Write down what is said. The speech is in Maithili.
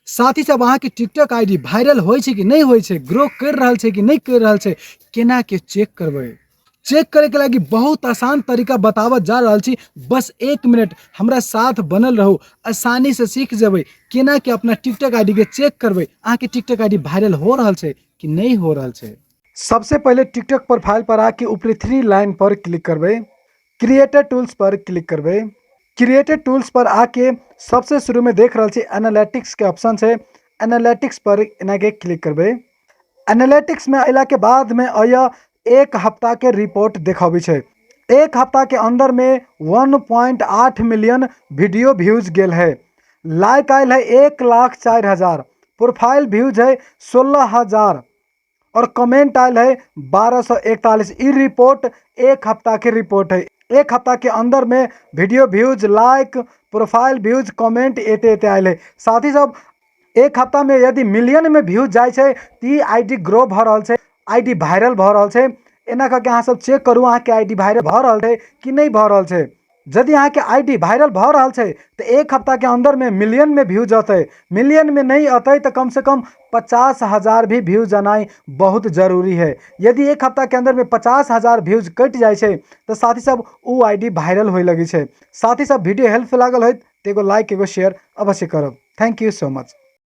साथी सब, अहाँके टिकटॉक आईडी वायरल होइ छै कि नहि होइ छै, ग्रो कर रहल छै कि नहि कर रहल छै, केना के चेक करबै? चेक करे के लागी बहुत आसान तरीका बतावत जा रहल छी। बस 1 मिनट हमरा साथ बनल रहू, आसानी से सीख जेबै केना के अपना टिकटॉक आईडी के चेक करबै, अहाँके टिकटॉक आईडी वायरल हो रहल छै कि नहि हो रहल छै। सबसे पहले टिकटॉक प्रोफाइल पर आके ऊपरी 3 लाइन पर क्लिक करबै, क्रिएटर टूल्स पर क्लिक करबै। क्रिएटर टूल्स पर आके सबसे शुरू में देख रहल छी एनालिटिक्स के ऑप्शन छै, एनालिटिक्स पर एना के क्लिक करबै। एनालिटिक्स में अयला के बाद में अय 1 हफ्ता के रिपोर्ट देखाबै छै। 1 हफ्ता के अंदर में 1.8 मिलियन वीडियो व्यूज गेल है, लाइक आयल है 1,04,000, प्रोफाइल व्यूज है 16,000 और कमेंट आयल है 1241। ई रिपोर्ट 1 हफ्ता के रिपोर्ट है। 1 हफ्ता के अंदर में video views, like, profile views, comment एते एते आयल है। साथ ही सब 1 हफ्ता में यदि मिलियन में व्यूज जाय छै त ई आईडी ग्रो भ रहल छै, आईडी वायरल भ रहल छै। एना कऽ के अहाँ सब चेक करू अहाँके आईडी वायरल भ रहल छै कि नहि भ रहल छै। यदि अहाँके आईडी वायरल भ रहल छै तऽ 1 हफ्ता के अंदर में मिलियन में व्यूज अतै, मिलियन में नहीं अतै तऽ कम से कम 50,000 भी व्यूज आनाइ बहुत जरूरी है। यदि 1 हफ्ता के अंदर में 50,000 व्यूज कटि जाइ छै तऽ साथी सब उ आईडी वायरल होय लगै छै। साथी सब वीडियो हेल्पफुल लागल होइत तऽ एगो लाइक एगो शेयर अवश्य करब। Thank you so much.